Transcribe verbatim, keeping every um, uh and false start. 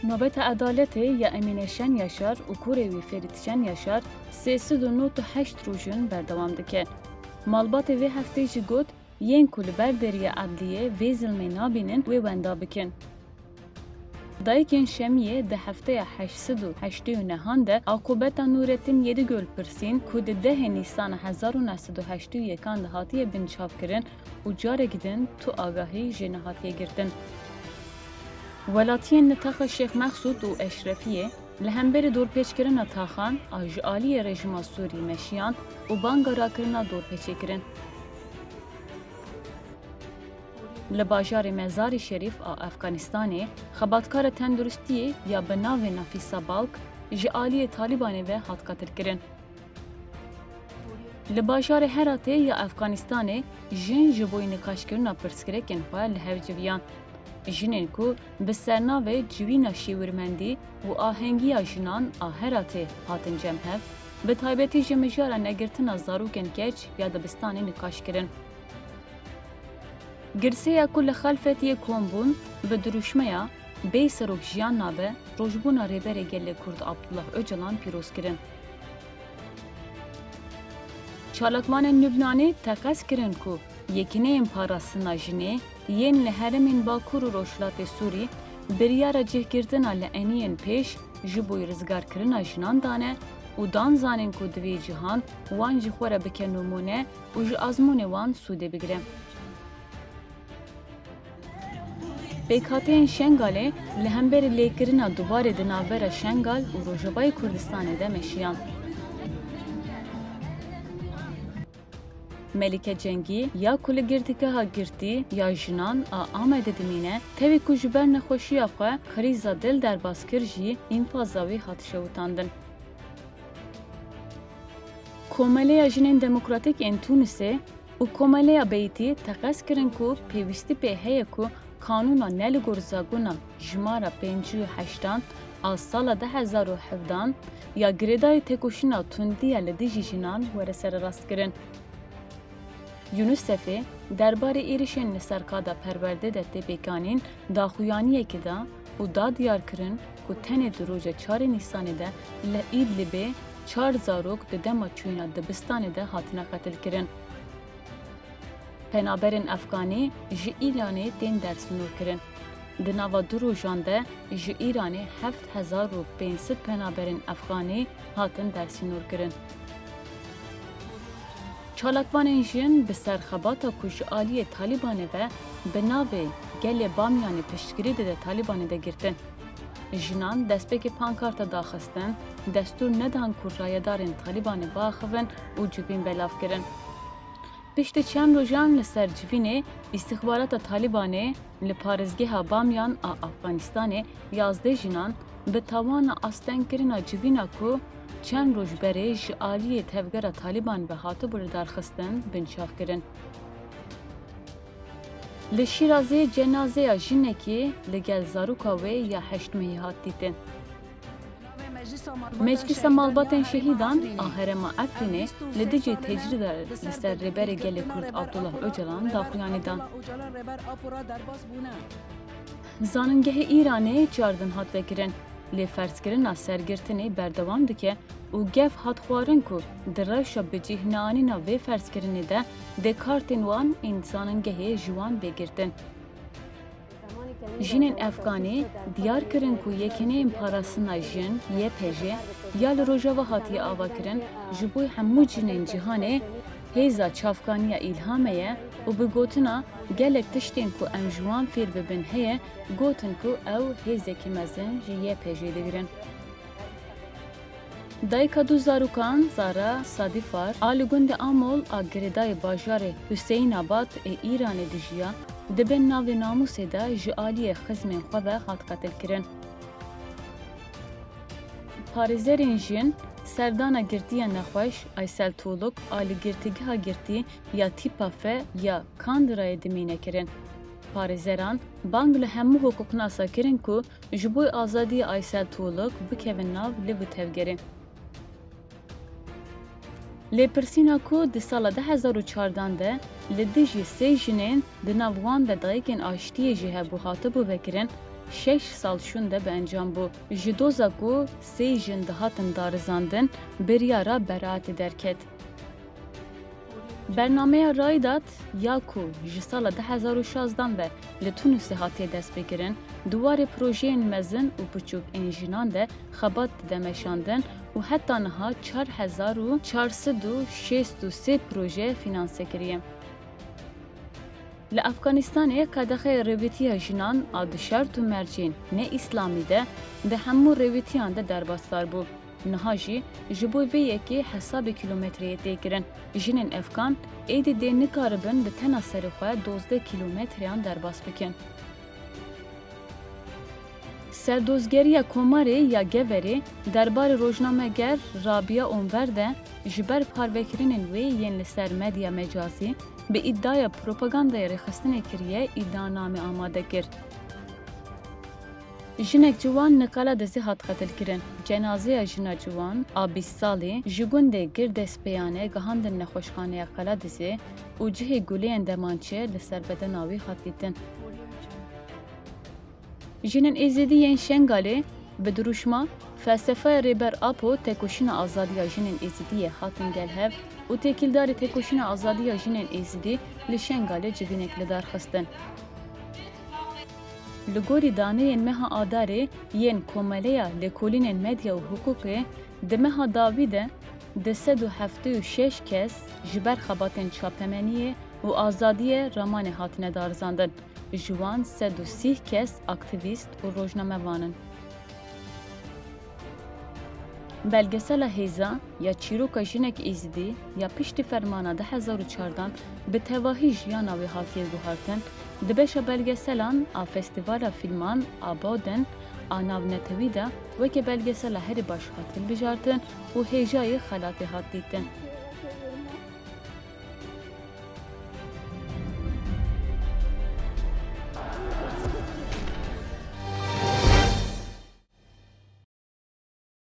Nobeta Edaletê ya Emîne Şen Yaşar û kurê wî Ferît Şen Yaşar sê sed û nod û heşt roj in berdewam dike. Malbatê vê hefteyê jî got, yên ku li ber dêriya edliyê vê zilmê nabînin, wê wenda bikin. Dayikên Şemiyê di hefteya heşt sed û heştê û nehan de akobeta Nûrettin Yedigöl Pirsîn ku di dehê Nîsana hezar û neh sed û heştê û yekan de hatiye binçavkirin û carek din tu agahî jê nehatiye girtin. Welatiyên li taxa Şêx Mexsûd û Eşrefiyê li hemberî dorpêçkirina taxan a ji aliyê rejîma Sûrî meşiyan û banga rakirina dorpêçê kirin. Li bajarê Mezarê Şerîf a Efganistanê xebatkara tenduristiyê ya bi navê Nafîsa Balk ji aliyê Talîbanê ve hat qetilkirin. Li bajarê Heratê ya Efganistanê jin ji bo nîqaşkirina pirsgirêkên xwe li hev civiyan. Jinên ku bi sernavê Civîna Şêwirmendî û Ahengiya Jinan a Heratê hatin cem hev, bi taybetî ji mijara negirtina zarokên keç ya dibistanê nîqaş kirin. Girseya ku li Xelfetiyê kom bûn, bi dirûşmeya Bê serok jiyan nabe, rojbûna Rêberê Gelê Kurd Abdullah Ocalan pîroz kirin. Çalakvanên Lubnanê teqez kirin ku yekîneyên parastina jinê yên li herêmên Bakur û Rojhilatê Sûrî biryara cihgirtina li eniyên pêş ji bo rizgarkirina jinan dane û dan zanîn ku divê cîhan wan ji xwe re bike nimûne û ji azmûnê wan sûdê bigire. Pêkhateyên Şengalê li hemberî lêkirina dubarê di navbera Şengal û Rojavayê Kurdistanê de meşiyan. Melike Cengî ya ku li Girtîgeha Girtî ya Jinan a Amedê dimîne, tevî ku ji ber nexweşiya xwe krîza dil derbas kir jî, înfaza wî hat şewitandin. Komeleya Jinên Demokratîk ên Tûnisê û Komeleya Beytî teqez kirin ku pêwîstî pê heye ku kanûna ne li gor zagona jimara pêncî û heştan a sala du hezar û hevdan ya girêdayî têkoşîna tundiya li dijî jinan were sererastkirin. UNICEFê derbarê êrişên li ser qada perwerdê de tê pêkanîn daxuyaniyekê da û da diyar kirin ku tenê di roja çarê Nîsanê de li Îdlibê çar zarok di dema çûyîna dibistanê de hatine qetilkirin. Penaberên Efganî ji Îranê tên dersînorkirin. Di nava du rojan de ji Îranê heft hezar û pênc sed penaberên Efganî hatin dersînorkirin. Çalakvanên jin bi ser xebata ku ji aliyê Talîbanê ve bi navê Gelê Bamyanê piştgirî dide Talîbanê de girtin. Jinan destpêkê pankarta daxistin, destûr nedan ku rayedarên Talîbanê biaxivin û civîn belav kirin. Piştî çend rojan li ser civînê, îstixbarata Talîbanê li parêzgeha Bamyan a Afganistanê yazdeh jinan bi tawana astengkirina civîna ku çend roj berê ji aliyê tevgera Talîban ve hatibû lidarxistin, binçav kirin. Li Şîrazê cenazeya jinekê li gel zaroka wê ya heşt mehî hat dîtin. Meclisa Malbatên Şehîdan a Herêma Efrînê li dijî tecrîda li ser Rêberê Gelê Kurd Abdullah Ocalan daxuyanî dan. Zanîngehê Îranê çar din hat vekirin, lê ferzkirina sergirtinê berdewam dike û gef hat xwarin ku di rewşa bi cih neanîna vê ferzkirinê de dê kartên wan ên zanîngehê ji wan bê girtin. Jinên Efganî diyar kirin ku Yekîneyên Parastina Jin, Y P J, ya li Rojava hatiye avakirin, ji bo hemû jinên cîhanê hêza çavkaniya îlhame ye û bi gotina gelek tiştên ku em ji wan fêr bibin heye, gotin ku ew hêzekî mezin ji Y P J digirin. Dayika du zarokan Zara Sadîfar a li gundê Amol a girêdayî bajarê Huseyînabad ê Îranê dijiya, di bin navê namûsê de ji aliyê xizmên xwe ve hat qetilkirin. Parêzerên jin serdana girtiya nexweş Aysel Tuğluk a li girtîgeha girtî ya Tîpa F ya Kandirayê dimîne kirin. Parêzeran bang li hemû hiqûqnasa kirin ku ji bo azadiya Aysel Tuğluk bikevin nav liv û tevgerê. Lêpirsîna ku di sala du hezar û çardan de li dijî sê jinên di nav wan de dayikên aştiyê jî hebû hatibû vekirin, şeş sal şûnde bi encam bû. Ji doza ku sê jin dihatin darizandin, biryara beraetê derket. Bernameya Raidat ya ku ji sala du hezar û şazdan ve li Tunusê hatiye destpêkirin, di warê projeyên mezin û piçûk ên jinan de xebat dide meşandin û heta niha çar hezar û çar sed û şêst û sê proje fînanse kiriye. Li Efganistanê qedexeya rêwîtiya jinan a di şert û mercên ne îslamî de di hemû rêwîtiyan de derbasdar bû. Niha jî ji bo vê yekê hesabê kîlometreyê tê kirin. Jinên efgan êdî dê nikaribin bi tena serê xwe dozdeh kîlometreyan derbas bikin. Serdozgeriya Komarê ya Geverê derbarê rojnameger Rabia Onver de ji ber parvekirinên wê yên li ser medya mecazî bi îdiaya propagandayê rêxistinê kiriye îdianame amade kir. Jinek ciwan li Qaladizê hat qetilkirin. Cenazeya jina ciwan a bîst salî ji gundê Girdespeyane gihandin nexweşxaneya Qaladizê û cihê guleyên demançe li ser bedena wî hat dîtin. Jinên Êzidî yên Şengalê bi dirûşma Felsefeya Rêber Apo, Tekoşîna Azadiya Jinên Êzidiyê hatin gel hev û têkildarî Tekoşîna Azadiya Jinên Êzidî li Şengalê civînek li dar xistin. Li gorî daneyên meha Adarê yên Komeleya Lêkolînên Medya û Hiqûqê, di meha dawî de du sed û heftê û şeş kes ji ber xebatên çapemeniyê û azadiyê ramanê hatine darizandin. Ji wan sed û sî kes aktîvîst û rojnamevan in. Belgesela Hêza ya çîroka jinek Êzidî ya piştî fermana du hezar û çardan bi tevahî jiyana wê hatiye guhartin, di beşa belgeselan a Festîvala Fîlman a Bawden a navnetewî de weke belgesela herî baş hat hilbijartin û hêjayî xelatê hat dîtin.